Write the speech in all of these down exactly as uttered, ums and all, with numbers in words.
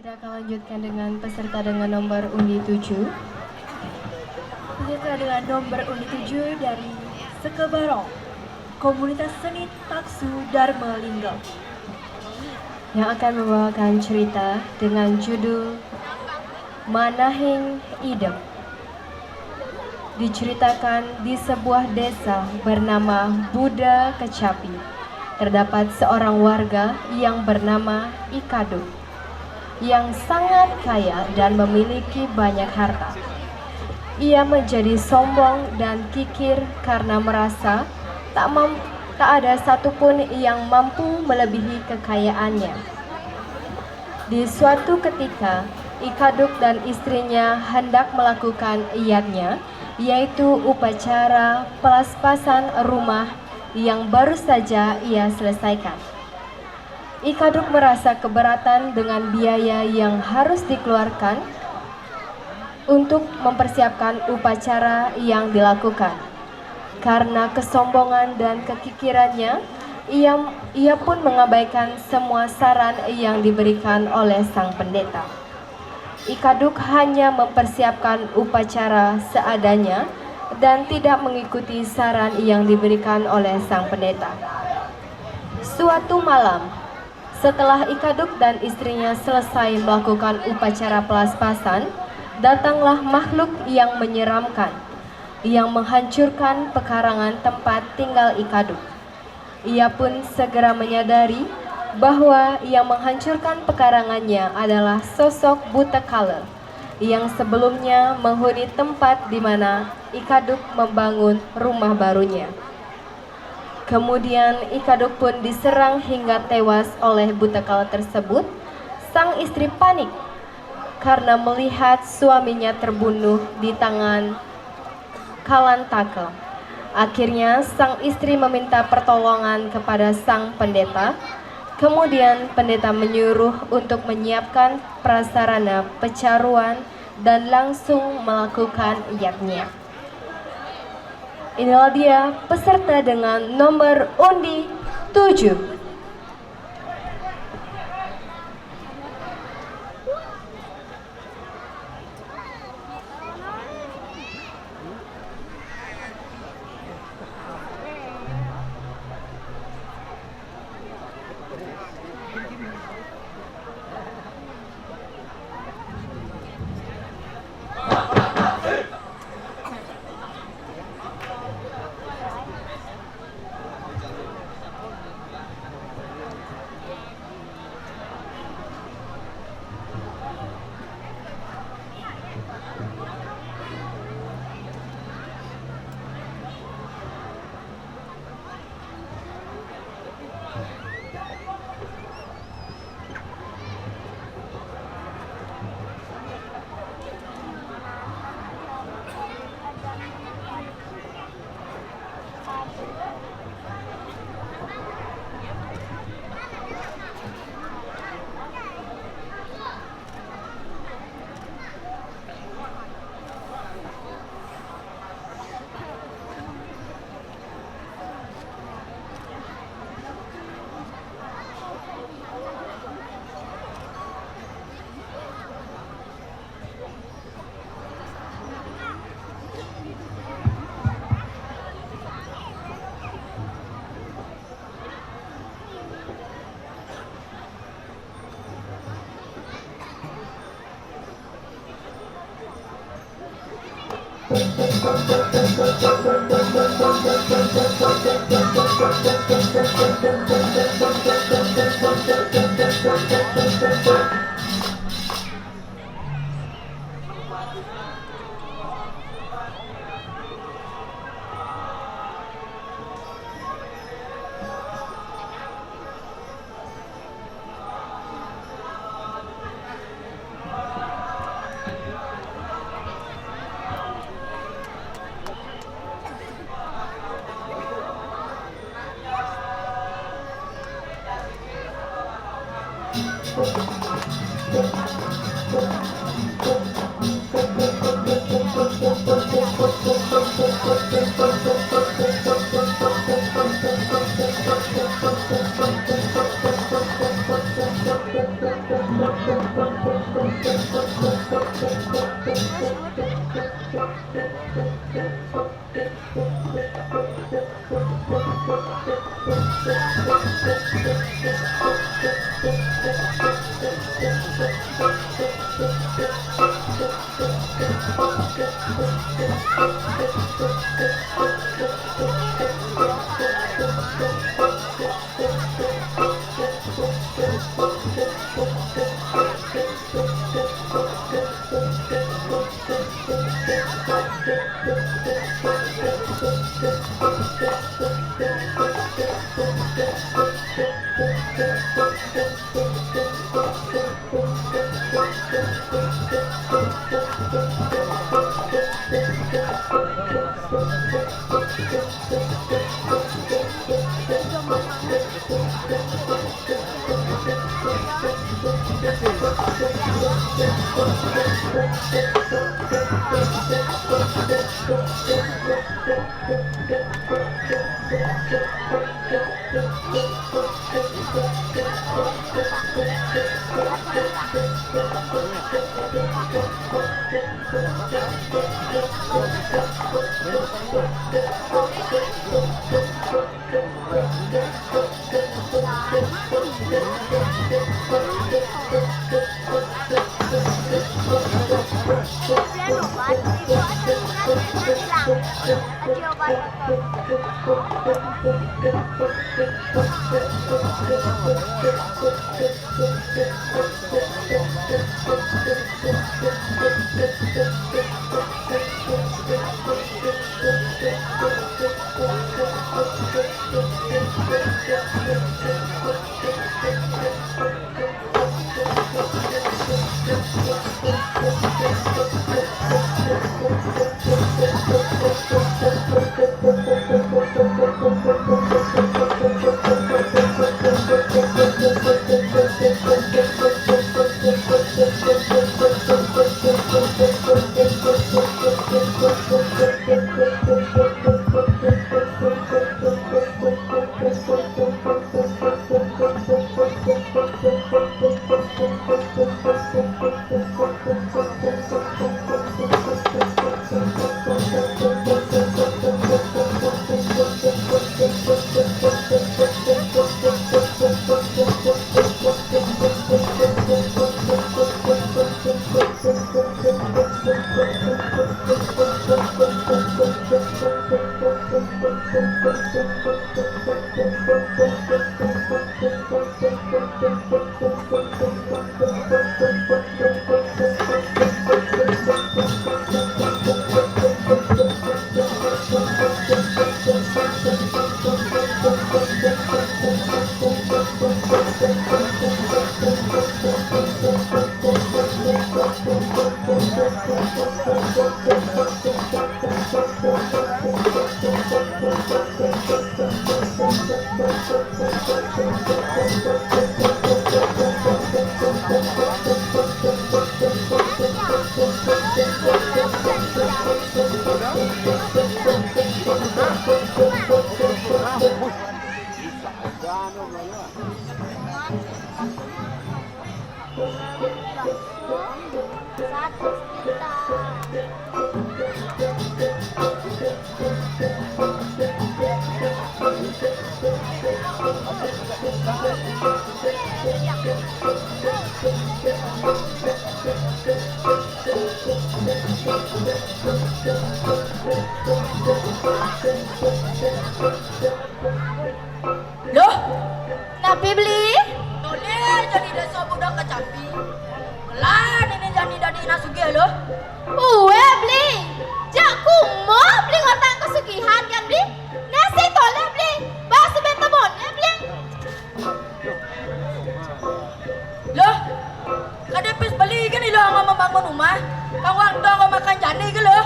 Kita akan lanjutkan dengan peserta dengan nomor undi tujuh. Peserta dengan nomor undi tujuh dari Sekebarong, Komunitas Seni Taksu Dharma Lingga, yang akan membawakan cerita dengan judul Manahing Idep. Diceritakan di sebuah desa bernama Buda Kecapi, terdapat seorang warga yang bernama Ikaduk, yang sangat kaya dan memiliki banyak harta. Ia menjadi sombong dan kikir karena merasa tak mam- tak ada satupun yang mampu melebihi kekayaannya. Di suatu ketika, Ikaduk dan istrinya hendak melakukan yadnya, yaitu upacara pelaspasan rumah yang baru saja ia selesaikan. Ikaduk merasa keberatan dengan biaya yang harus dikeluarkan untuk mempersiapkan upacara yang dilakukan. Karena kesombongan dan kekikirannya, ia, ia pun mengabaikan semua saran yang diberikan oleh sang pendeta. Ikaduk hanya mempersiapkan upacara seadanya dan tidak mengikuti saran yang diberikan oleh sang pendeta. Suatu malam, setelah Ikaduk dan istrinya selesai melakukan upacara pelaspasan, datanglah makhluk yang menyeramkan, yang menghancurkan pekarangan tempat tinggal Ikaduk. Ia pun segera menyadari bahwa yang menghancurkan pekarangannya adalah sosok Buta Kala yang sebelumnya menghuni tempat di mana Ikaduk membangun rumah barunya. Kemudian Ikaduk pun diserang hingga tewas oleh Buta Kala tersebut. Sang istri panik karena melihat suaminya terbunuh di tangan Kalantaka. Akhirnya, sang istri meminta pertolongan kepada sang pendeta. Kemudian, pendeta menyuruh untuk menyiapkan prasarana pecaruan dan langsung melakukan yadnya. Inilah dia peserta dengan nomor undi tujuh. Loh, napi, Beli? Tolih jani desa budak kacampi. Kelan ini jani dadi anak sugih, loh. Uweh, Beli. Jak kumo Beli ngortang kasugihan, kan, Beli? Nah, sing tolih, Beli. Bah, sebenta boneh, Beli. Loh, kada pis beli gin ilo anggo mambangun umah. Pang waktu anggo makan jani gin, loh.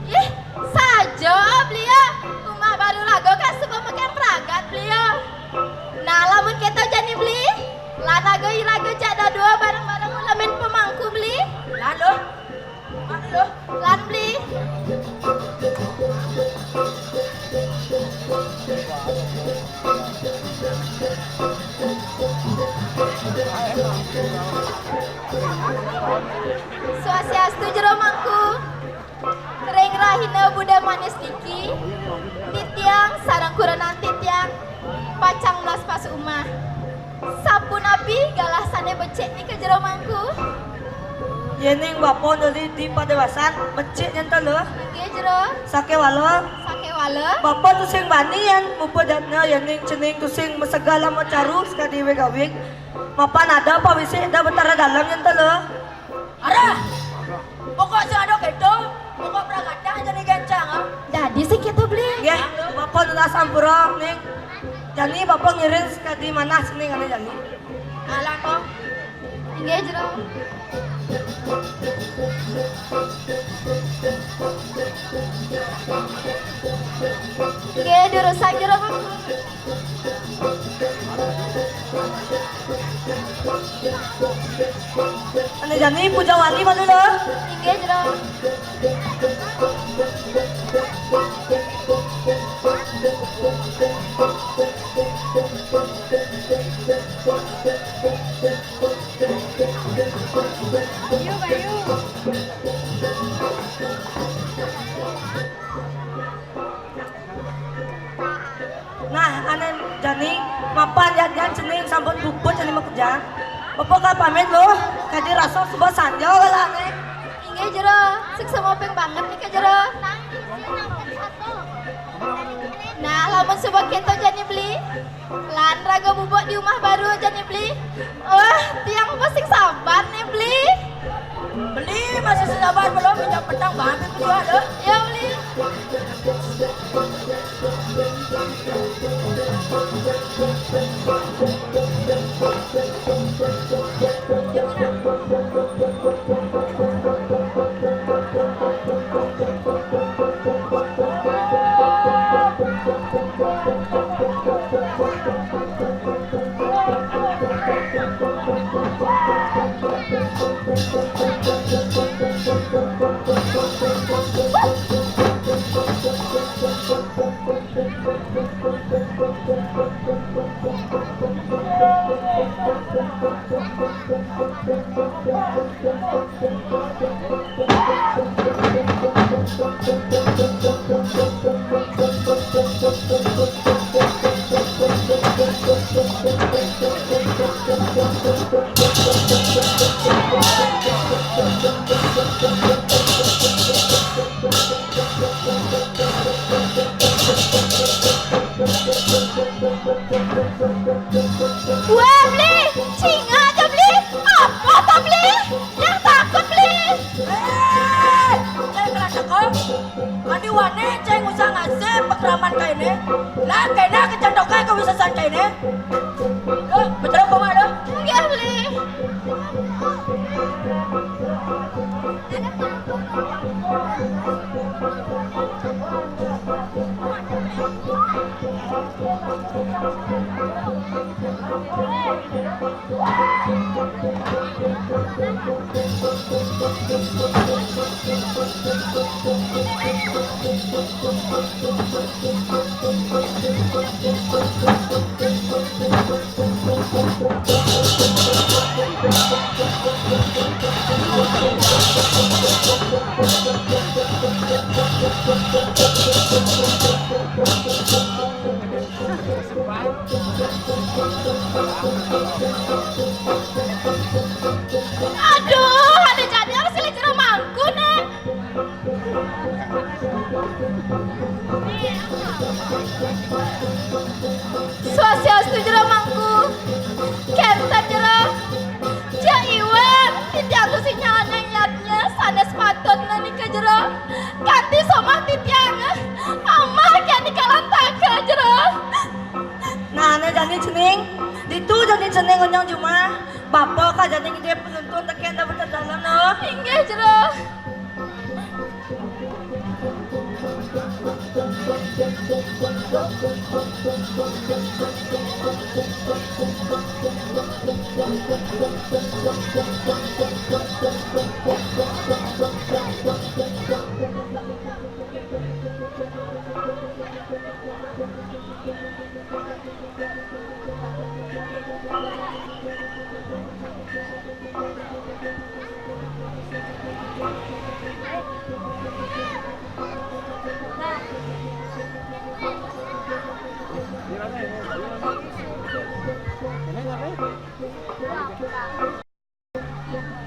Ih, saja, Beli, ya. Umah baru lago kan suba makan pragat, Beli, ya. Nah, lamun kita jani, Beli, lan lago i lago jak dadua bareng-bareng ulamin pemangku, Beli. Lan, loh. Lan, Beli. Swastiastu, Jero Mangku. Ring rahina Buda Manis niki, titiang sareng kurenan titiang pacang melas pasumah. Sapunapi galah sane becik nika, Jero Mangku? Yening bapa nuli di padewasan, becik nyen to, Luh. Nggih, Jero. Sakewala. Sakewala. Bapa tusing bani yen mupa jadnya, yening cening tusing masegal macaru sakadi wig-awig. Mapan ada pawisik da Betara Dalem nyen to, Luh. Arah! Pokok sing ada keto, pokok pragatan jani gencang, ah. Dadi sing keto, Bli. Nggih, bapa nunas ampura, Ning. Jani bapa ngiring sakadi manah cening ane jani. Alah, kok. Nggih, Jero. Nggih, durusang, Jero Mangku. Ane jani puja wali malu, Luh. Inggih, Jero. Ayo, ayo. Nah, ane jani mapan yadnyan cening sampun puput jani makejang. Bapa ka pamit, Luh, kadi rasa suba sanja galahne. Inggih, Jero. Suksma ping banget nika, Jero. Nah, lamun suba keto jani, Bli. Lan raga bubuk di umah baru jani, Bli. Wah, tiang masih sabar nih, Bli. Beli masih sabar belum, minyak petang banget itu ada. Ya, Bli. Wah, Bli, cingak aja, Bli. Apa ta, Bli? Yang takut, Bli. Eh, cai kelas aku. Mandi wani, cai ngusah ngasih pekraman kaine. Lah, kena kecantokan kewisesan kaine. Duh, betul apa, Mak, duh? Enggak, Bli. Aduh, ada jadwal sih, Jero Mangku nih. Swastiastu, Jero Mangku. Kenten, Jero. Ja Iwan, titiang tusing nyalaning yadnya sanes patutna nika, Jero. Kanti somah titiang. Amah keni kalantaka, Jero. Nah, ane jani cening. Ditu jani cening onyang jumah. Bapa ka jani ngidih penuntun teken da betul dalam, no. Inggih, Jero.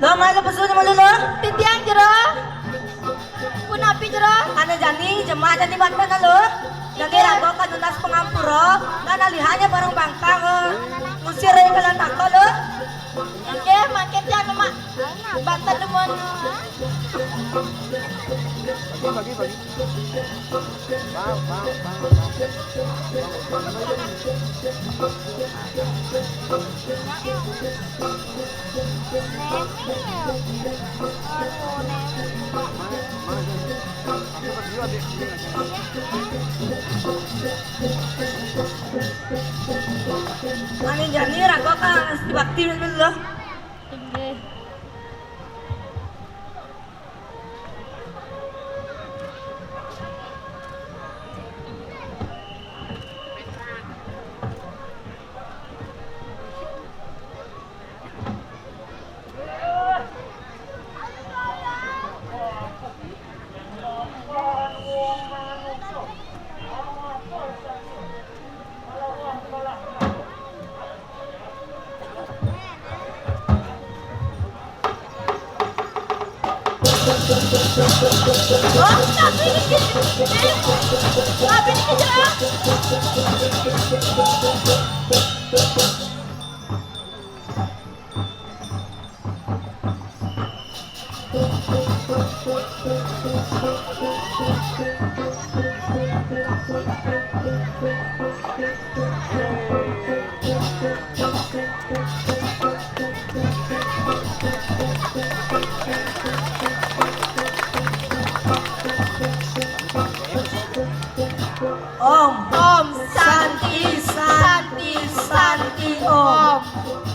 Lo, mai lo pesu jero lo? Titiang jero. Punapi jero? Ane jani, jemah jani batan lo. Jani rago ka nunas pangampura, lan alihang barang bangkang, eh. Ngusir rai kalan tako lo. Inggih, mangkin tiang mak. Batan dumun. Bagi, bagi, bagi. Bang, bang, bang, bang. Amin jani rago ka bakti dulu. Inggih. Om. Om Santi, Santi, Santi, Om.